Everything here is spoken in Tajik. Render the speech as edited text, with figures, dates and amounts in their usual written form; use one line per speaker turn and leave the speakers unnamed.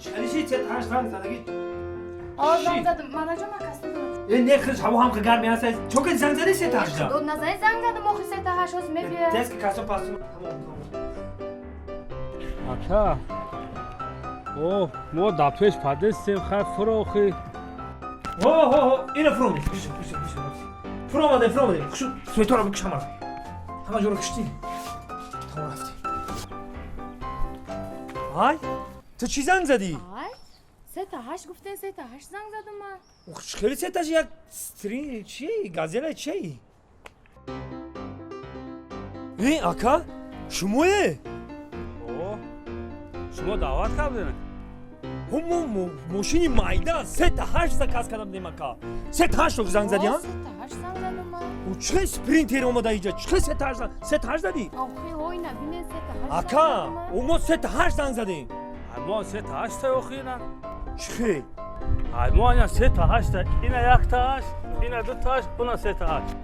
Чалиши се та ҳашт занг задагӣ?
О, занг задам, манаҷон, ман костюм дорам.
Э, не, хиш ҳаво ҳам гарми аст. Чо ки занг зади се та ҳашт?
Дод назани, занг задам охи, се та ҳашт ҳоз мебия.
Тез ки костюм пастум. Тамом, тамом.
Ака, о, мо дар пеш падестем, хай, фурохи.
Ҳо, ҳо, ҳо, ина фуромадем. Бишо, бишо, бишо. Фуромадем, фуромадем. Хушу светора бикш ҳама. Ҳама ҷоро киштӣ. Тамом, рафтем. Ай, ту чӣ занг задӣ?
Ай, се та ҳашт гуфтен, се та ҳашт занг задам ман.
Хеле сеташ як стрин чи газела чи? Э, ака, шумое?
О, шумо даъват кардем.
Мо мошини майда се та ҳашт заказ карда будем, ака. Се та ҳашт занг зади, а?
Се та ҳашт занг задам ман.
Чӣ спринтер омада иҷа? Чӣ се та ҳашт, се та ҳашт задӣ?
Охи, ҳойна бинен, се та ҳашт.
Ака, мо се та ҳашт занг задем.
Ай, мо се та ҳашта охи, ина.
Чӣ?
Ай, мо ина се та ҳашта, ина як та ҳашт, ина ду та ҳашт, уна се та ҳашт.